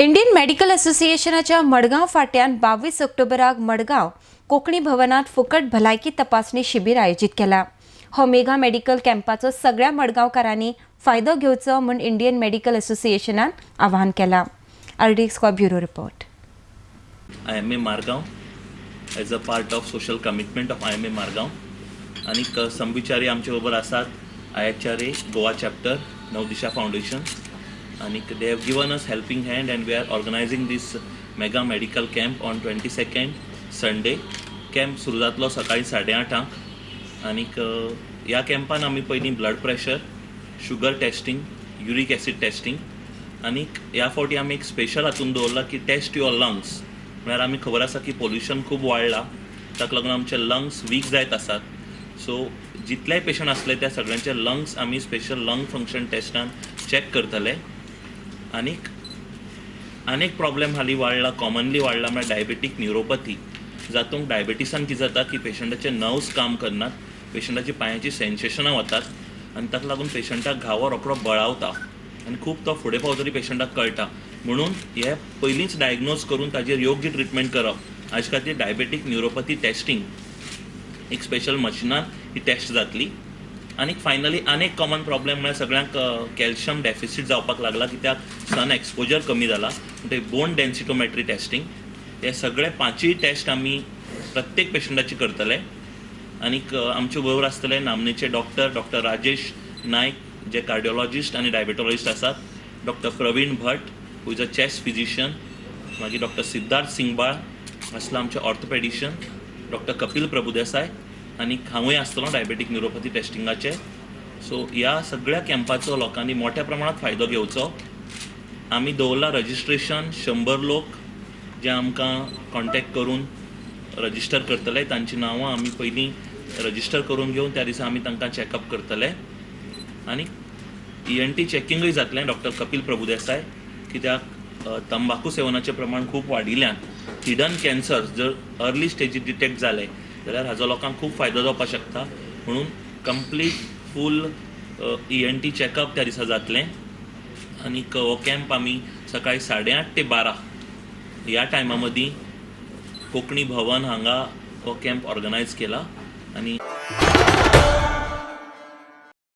Indian medical असोसिएशनाच्या Madgaon फाट्यान 22 ऑक्टोबराक Madgaon Konkani भवनात फुकट भलायकी तपासणी शिबीर आयोजीत केला. हो मेगा मेडिकल कॅम्पाचो सगळ्या मडगांवकारांनी फायदो घेवचो म्हूण इंडियन मेडिकल असोसिएशनान आवाहन केला. RDX bureau report. IMA Margao as a part of social commitment of IMA Margao आनीक समविचारी आमचे बरोबर आसात IHRA Goa chapter, Navdisha foundation आनीक they have given us helping hand and we are organizing this mega medical camp on 22nd Sunday. Camp सुरू जातलो सकाळी 8:30 आनीक ह्या कॅम्पान आमी पयलीं blood pressure, sugar testing, uric acid testing आनीक ह्या फावटी आमी एक स्पेशल हातून दवरला की टेस्ट your lungs. म्हळ्यार आमी खबर आसा की पोल्युशन खूब वाडला, ताका लागून आमचे लंग्स वीक जायत आसात. सो जितलेय पेशंट आसले त्या सगळ्यांचे लंग्स आमी स्पेशल लंग फंक्शन टेस्टान चॅक करतले. आनीक आनीक प्रॉब्लेम हालीं वाडला, कॉमनली वाडला म्हळ्यार डायबेटीक न्युरोपथी, जातूंत डायबेटिसान कितें जाता की पेशंटाचे नर्व्स काम करनात, पेशंटाची पांयाची सेन्सेशनां वतात आनी ताका लागून पेशंटाक घावो रोकडो बळावता आनी खूब तो फुडें पावतरी पेशंटाक कळटा. म्हणून हे पयलींच डायग्नोज करून ताजेर योग्य ट्रिटमेंट करप हाजे खातीर डायबेटीक न्युरोपथी टेस्टींग एक स्पेशल मशिनान ही टेस्ट जातली. आनी फायनली आनीक कॉमन प्रॉब्लेम म्हळ्यार सगळ्यांक कॅल्शियम डेफिसीट जावपाक लागला कित्याक सन एक्सपोजर कमी जाला, म्हणटकीर बोन डेन्सिटोमेट्री टेस्टींग हे सगळे पांचूय टेस्ट आमी प्रत्येक पेशंटाची करतले. आनीक आमचे बरोबर आसतले नामनेचे डॉक्टर, डॉक्टर राजेश नायक जे कार्डियोलॉजिस्ट आनी डायबेटॉलॉजिस्ट आसात, doctor Praveen Bhat who is a chest physician, मागीर डॉक्टर सिद्धार्थ सिंगबाळ आसला आमचे ऑर्थोपेडिशियन, डॉक्टर कपिल प्रभुदेसाय आनी हांवूय आसतलो डायबेटीक न्युरोपथी टेस्टिंगाचे. सो ह्या सगळ्या कॅम्पाचो लोकांनी मोठ्या प्रमाणात फायदो घेवचो. आमी दवरला रजिस्ट्रेशन 100 लोक जे आमकां कॉन्टेक्ट करून रजिस्टर करतले, तांची नांवां आमी पयलीं रजिस्टर करून घेवन त्या दिसा आमी तांकां चॅकअप करतले. आनी ENT चॅकिंगूय जातलें डॉक्टर कपिल प्रभुदेसाय, कित्याक तंबाकू सेवनाचें प्रमाण खूब वाडिल्ल्यान हिडन कॅन्सर जर अर्ली स्टेजीर डिटेक्ट जाले जाल्यार हाजो लोकांक खूब फायदो जावपाक शकता. म्हणून कंप्लीट फूल ENT चॅकअप त्या दिसा जातलें. आनीक हो कॅम्प आमी सकाळी 8:30 ते 12 ह्या टायमा मदीं कोंकणी भवन हांगा हो कॅम्प ऑर्गनायज केला. आनी